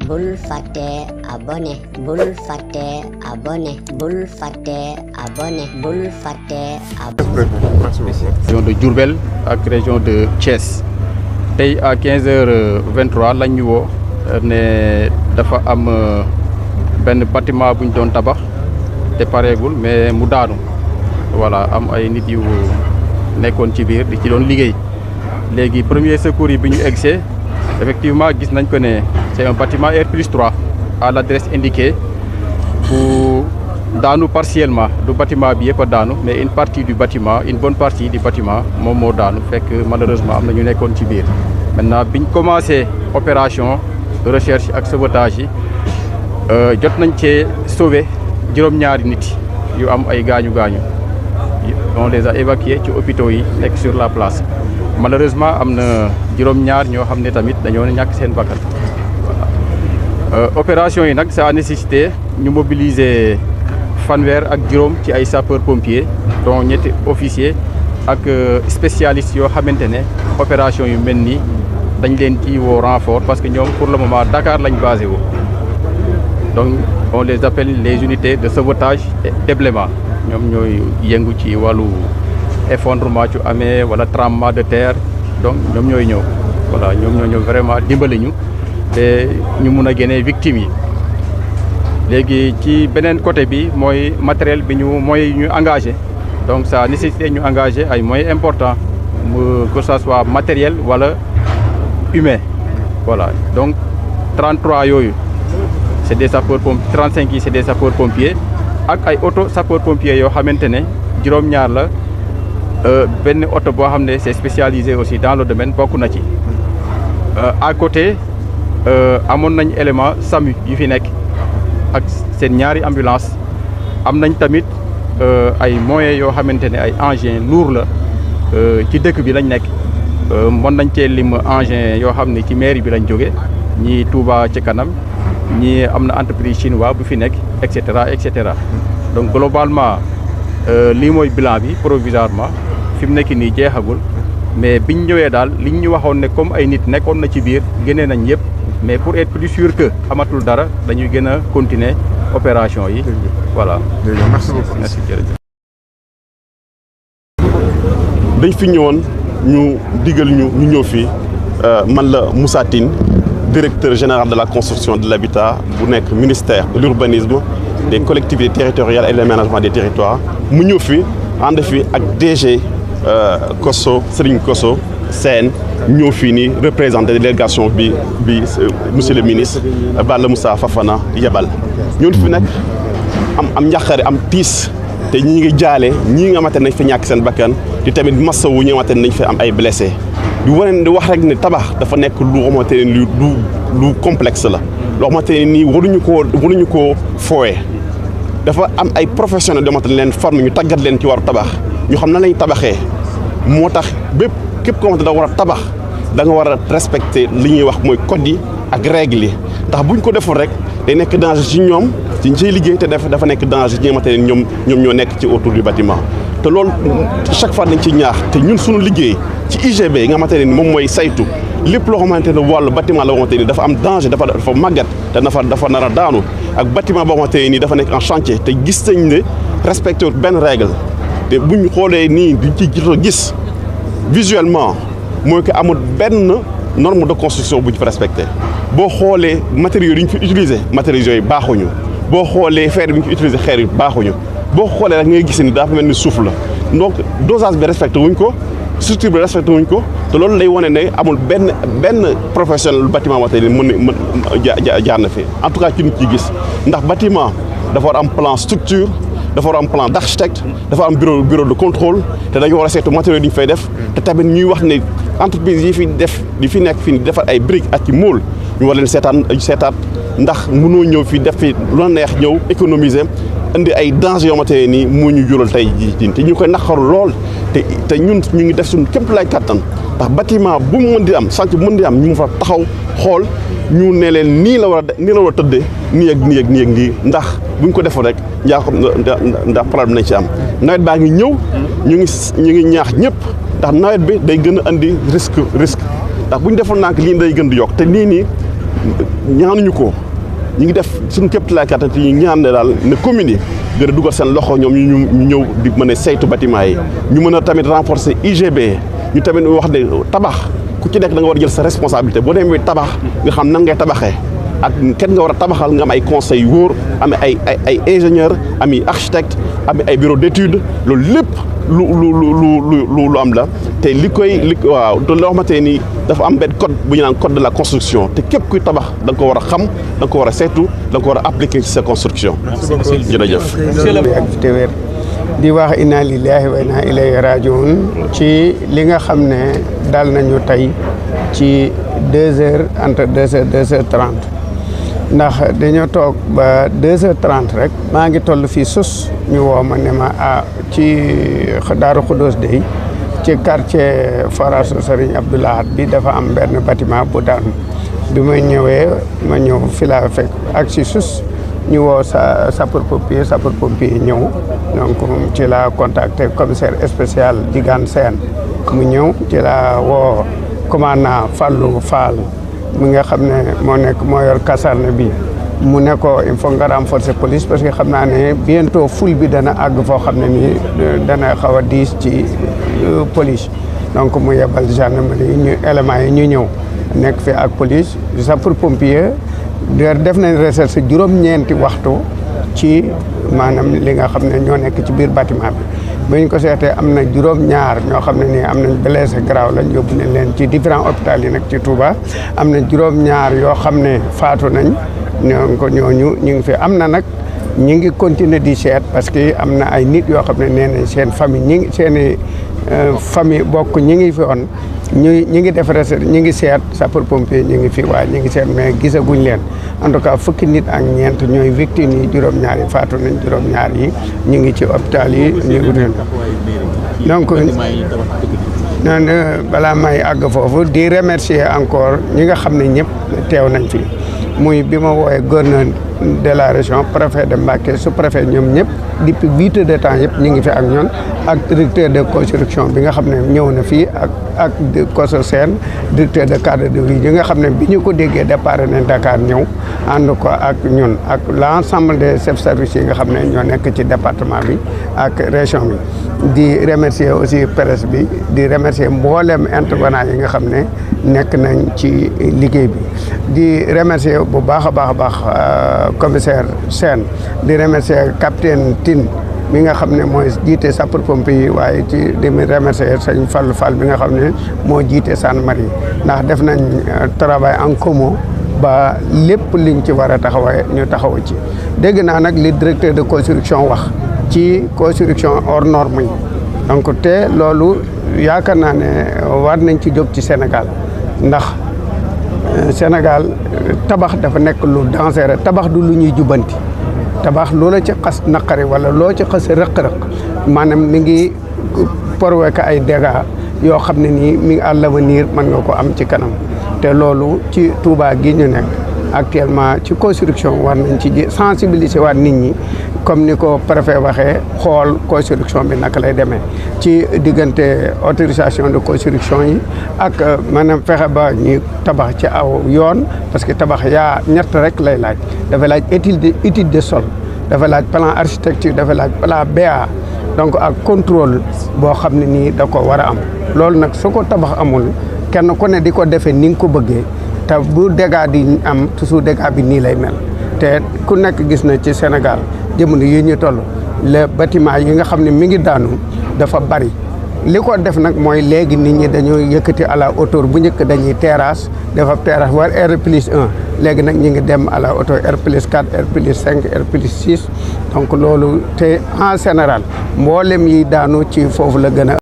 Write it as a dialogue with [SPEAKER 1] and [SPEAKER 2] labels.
[SPEAKER 1] bul fàtte abonné bul fàtte abonné bul fàtte abonné bul fàtte abonné.
[SPEAKER 2] Région de Diourbel ak région de Thiès tey à 15h23 lañ ñu woo ne dafa am benn bâtiment bu ñu doon tabax te pareegul mais mu daanu voilà am ay nit yu nekkoon ci biir di ci doon liggéey léegi premier secours yi bi ñu egsee effectivement gis nañ ko ne c'est un bâtiment R+3 à l'adresse indiquée bu daanu partiellement du bâtiment bi yëpp a daanu mais une partie du bâtiment une bonne partie du bâtiment moom moo daanu fekk malheureusement am na ñu nekkoon ci biir. Maintenant biñ commencé opération de recherche ak sauvetage yi jot nañ cee sauver juróom-ñaari nit yu am ay gaañu-gaañu on les a évacués ci hôpitaux yi nekk sur la place. Malheureusement am na juróom-ñaar ñoo xam ne tamit dañoo ñàkk seen bakkan voilà opération yi nag ça a nécessité ñu mobiliser fanweer ak juróom ci ay sapeurs pompiers dont ñetti officiers ak spécialistes yoo xamante ne opération yu mel nii dañ leen ci woo renfort parce que ñoom pour le moment Dakar lañ basé wu. Donc on les appelle les unités de sauvetage et d'éblaiement ñoom ñooy yëngu ci wàllu effondrement ci amee wala tremblement de terre donc ñoom ñooy ñëw voilà ñoom ñoo ñëw vraiment dimbali ñu te ñu mun a génnee victimes yi. léegi ci beneen côté bi mooy matériel bi moyens ñu engagé donc ça nécessité ñu engagé ay moyens importants que ça soit matériel wala humain voilà donc 33 yooyu c'est des sapeurs-pompiers 35 yi c'est des sapeurs-pompiers ak ay auto sapeurs-pompiers yoo xamante ne juróom-ñaar la. benn oto boo xam ne c'est spécialisé aussi dans le domaine bokk na ci à côté amoon nañ élément SAMU yu fi nekk ak seen ñaari ambulance am nañ tamit ay moyens yoo xamante ne ay engins lourds la ci dëkk bi lañ nekk mën nañ cee lim engins yoo xam ne ci mairie bi lañ jóge ñii Touba ci kanam ñii am na entreprise chinois bu fi nekk et cetera donc globalement lii mooy bilan bi provisoirement fi mu nekk nii jeexagul mais biñ ñëwee daal liñ ñu waxoon ne comme ay nit nekkoon na ci biir génnee nañ yëpp mais pour être plus sûr que amatul dara dañuy gën a continuer opération yi voilà.
[SPEAKER 3] Merci beaucoup.
[SPEAKER 2] Merci jërëjëf.
[SPEAKER 3] dañ fi ñëwoon ñu digal ñu ñëw fii man la Moussa Tine directeur général de la construction de l'habitat bu nekk ministère de l'urbanisme des collectivités territoriales et de l'aménagement des territoires mu ñëw fi ànd fi ak DG Kosso Serigne Kosso Sène ñëw fii nii représenté délégation bi monsieur le ministre Balla Moussa Fafana yebal ñun fi nag am njàqare am tiis te ñi ngi jaale ñii nga xamante ne nañ fi ñàkk seen bakkan di tamit masawu ñi nga xamante ne nañ fi am ay blessé di wane di wax rek ne tabax dafa nekk lu xamante ne lu complexe la loo xamante ne nii waruñu koo fooye dafa am ay professionnels yoo xamante ne leen forme ñu tàggat leen ci waru tabax ñu xam na lañ tabaxee moo tax képp koo xamante da war a tabax da nga war a respecter li ñuy wax mooy code yi ak règle yi ndax buñ ko deful rek day nekk danger ci ñoom ci ñi liggéey te dafa nekk danger ci ñi nga xamante ne ñoom ñoo nekk ci autour du bâtiment te loolu chaque fois dañ ci ñaax te ñun suñu liggéey ci UGB nga xamante ne moom mooy saytu lépp loo xamante ne wàllu bâtiment la xamante ni dafa am danger dafa màggat te dafa nar a daanu ak bâtiment boo xamante ne nii dafa nekk en chantier te gis nañ ne respecté benn règle te buñ xoolee nii duñ ci gis visuellement mooy que amul benn norme de construction bu ñu fa respecté boo xoolee matériaux yi ñu fi utilisé matériaux yooyu baaxuñu boo xoolee fer bi ñu fi utilisé xeer yi baaxuñu boo xoolee rek ngay gis ni dafa mel ni suuf la donc dosage bi respecté wuñ ko structure bi respecté wuñ ko te loolu lay wane ne amul benn professionnel bâtiment waxte ni mën jaar na fi en tout cas ci nit ci gis ndax bâtiment dafa war am plan structure dafa war am plan d'architecte dafa am bureau de contrôle te dañu war a seetu matériaux yi ñu fay def te tamit ñuy wax ne entreprise yi fi nekk fii defar ay briques ak ci moule ñu war leen seetaat ndax mënoo ñëw fii def fi lu la neex ñëw économiser indi ay danger yoo xamante ne nii moo ñu jural tey jii te ñu koy naqaru lool te ñun ñu ngi def suñu képp lay kattan ndax bâtiment bu mu mën di am chantier bu mën di am ñu ngi fa taxaw xool ñu ne leen nii la war a tëddee nii ak nii ndax buñ ko defoon rek ndax problème nañ ci am nawet baa ngi ñëw ñu ngi ñaax ñëpp ndax nawet bi day gën a andi risque ndax buñ defoon nak lii day gën di yokk te nii ñaanuñu ko ñu ngi def suñu képp la kàttan yi ñaan ne daal ne communes yi gën a dugal seen loxo ñoom ñu ñëw di mën a saytu bâtiment yi ñu mën a tamit renforcer IGB ñu tamit wax ne tabax ku ci nekk da nga war a jël sa responsabilité boo demee tabax nga xam nan ngay tabaxee ak kenn nga war a tabaxal nga am ay conseils yu wóor am ay ingénieur am ay architecte am ay bureau d'étude loolu lépp lu am la te waaw te loo xamante ni dafa am benn code bu ñu naan code de la construction te képp kuy tabax da nga ko war a xam da nga ko war a saytu da nga ko war a appliquer ci sa construction. jërëjëf.
[SPEAKER 4] di wax inna lillahi wa inna ilayhi rajiun ci li nga xam ne dal nañu tey ci 2h entre 2h 2h30 ndax dañoo toog ba 2h30 rek maa ngi toll fii sus ñu woo ma ne ma ci Daaru Xudoos dey ci quartier forage Serigne Abdou Lahad bi dafa am benn bâtiment bu daanu bi ma ñëwee ma ñëw fi laa fekk ak si sus ñu woo sapeur pompier ñëw donc ci la contacté commissaire spécial Digane Sène mu ñëw ci la woo commandant Fallou Fall mi nga xam ne moo yor caserne bi mu ne ko il faut nga renforcer police parce que xam naa ne bientôt ful bi dana àgg foo xam ne nii dana xaw a diis ci police donc mu yebal gendarmerie ñu éléments yi ñu ñëw nekk fi ak police sapeur pompier def nañ recherche juróom-ñeenti waxtu ci maanaam li nga xam ne ñoo nekk ci biir bâtiment bi ba ñu ko seetee am na juróom-ñaar ñoo xam ne nii am nañ blessé grave lañ yóbbu nañ leen ci différents hôpitaux yi nag ci Touba am na juróom-ñaar yoo xam ne faatu nañ ñooñu ñu ngi fi am na nag ñu ngi continuer di seet parce que am na ay nit yoo xam ne nee nañ seen famille seen famille bokk ñi ngi fi woon ñi ngi def recherche ñi ngi seet sapeur pompier ñi ngi fi waaye ñi ngi seet mais gisaguñ leen en tout cas fukki nit ak ñeent ñooy victime yi juróom-ñaar yi faatu nañ juróom-ñaar yi ñu ngi ci hôpital yi ñu ngi donc noonu balaa may àgg foofu di remercier encore ñi nga xam ne ñëpp teew nañ fi muy bi ma woowee gouverneur de la région préfet de Mbacké sous-préfet ñoom ñëpp depuis 8 heures de temps yëpp ñu ngi fi ak ñoon ak directeur de construction bi nga xam ne ñëw na fii ak COSOSEN directeur de cadre de vie yi nga xam ne bi ñu ko déggee départ nañ Dakar ñëw ànd ko ak ñun ak l'ensemble des chefs services yi nga xam ne ñoo nekk ci département bi ak région bi di remercier aussi presse bi di remercier mboolem intervenant yi nga xam ne nekk nañ ci liggéey bi di remercier bu baax a baax commissaire Sène di remercier capitaine Tine mi nga xam ne mooy jiite sapeur pompier yi waaye ci di remercier sëñ Fallou Fall bi nga xam ne moo jiite gendarmerie ndax def nañ travail en commun ba lépp liñ ci war a taxawee ñu taxaw ci dégg naa nag li directeur de construction wax ci construction hors norme yi donc te loolu yaakaar naa ne war nañ ci jóg ci Sénégal ndax Sénégal tabax dafa nekk lu dangereux tabax du lu ñuy jubbanti tabax loola ci xas naqari wala loo ci xas rëq-rëq maanaam mi ngi provoquer ay dégâts yoo xam ne nii mi ngi à l'avenir mën nga ko am ci kanam te loolu ci Touba gi ñu nekk actuellement ci construction war nañ ci sensibiliser waat nit ñi comme ni ko préfet waxee xool construction bi naka lay demee ci diggante autorisation de construction yi ak maanaam fexe ba ñuy tabax ci aw yoon parce que tabax yaa ñett rek lay laaj dafa laaj étude de sol dafa laaj plan architecture dafa laaj plan BA donc ak contrôle boo xam ne nii da ko war a am loolu nag su ko tabax amul kenn ku ne di ko defee ni nga ko bëggee te bu dégâts di am toujours dégâts bi nii lay mel te ku nekk gis na ci Sénégal jamono yi ñu toll le bâtiment yi nga xam ne mi ngi daanu dafa bari li ko def nag mooy léegi nit ñi dañoo yëkkati à la hauteur bu njëkk dañuy terrasse dafa terrasse war R+1 léegi nag ñu ngi dem à la hauteur R+4 R+5 R+6 donc loolu te en général mboolem yi daanu ci foofu la gën a